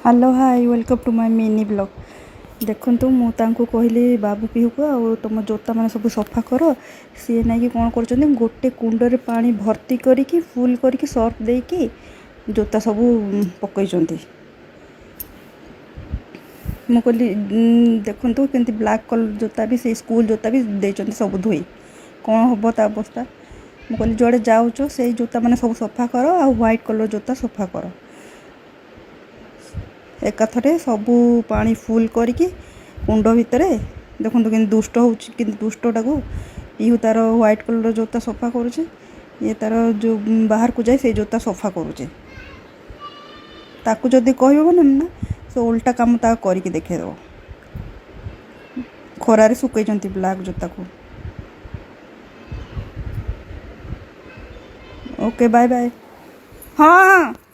Hello, hi, welcome to my mini vlog. ଦେଖନ୍ତୁ, ମୁଁ ତାଙ୍କୁ କହିଲି ବାବୁ ପିହୁକୁ, ଆଉ ତୁମ ଜୋତା ମାନେ ସବୁ ସଫା କର। ସିଏ ନେଇକି କ'ଣ କରୁଛନ୍ତି? ଗୋଟେ କୁଣ୍ଡରେ ପାଣି ଭର୍ତ୍ତି କରିକି, ଫୁଲ୍ କରିକି, ସର୍ଫ ଦେଇକି ଜୋତା ସବୁ ପକାଇଛନ୍ତି। ମୁଁ କହିଲି, ଦେଖନ୍ତୁ କେମିତି ବ୍ଲାକ୍ କଲର୍ ଜୋତା ବି, ସେଇ ସ୍କୁଲ ଜୋତା ବି ଦେଇଛନ୍ତି ସବୁ ଧୋଇ। କ'ଣ ହେବ ତା ଅବସ୍ଥା? ମୁଁ କହିଲି, ଯୁଆଡ଼େ ଯାଉଛ ସେଇ ଜୋତା ମାନେ ସବୁ ସଫା କର ଆଉ ହ୍ୱାଇଟ୍ କଲର୍ ଜୋତା ସଫା କର। ଏକାଥରେ ସବୁ ପାଣି ଫୁଲ୍ କରିକି କୁଣ୍ଡ ଭିତରେ। ଦେଖନ୍ତୁ କେମିତି ଦୁଷ୍ଟ ହେଉଛି, କିନ୍ତୁ ଦୁଷ୍ଟଟାକୁ। ପିହୁ ତାର ହ୍ୱାଇଟ୍ କଲର୍ ଜୋତା ସଫା କରୁଛି, ଇଏ ତାର ଯେଉଁ ବାହାରକୁ ଯାଏ ସେଇ ଜୋତା ସଫା କରୁଛି। ତାକୁ ଯଦି କହିବ ମାନେ ନା, ସେ ଓଲଟା କାମ ତା କରିକି ଦେଖେଇଦେବ। ଖରାରେ ଶୁଖେଇଛନ୍ତି ବ୍ଲାକ୍ ଜୋତାକୁ। Okay, bye bye. ହଁ।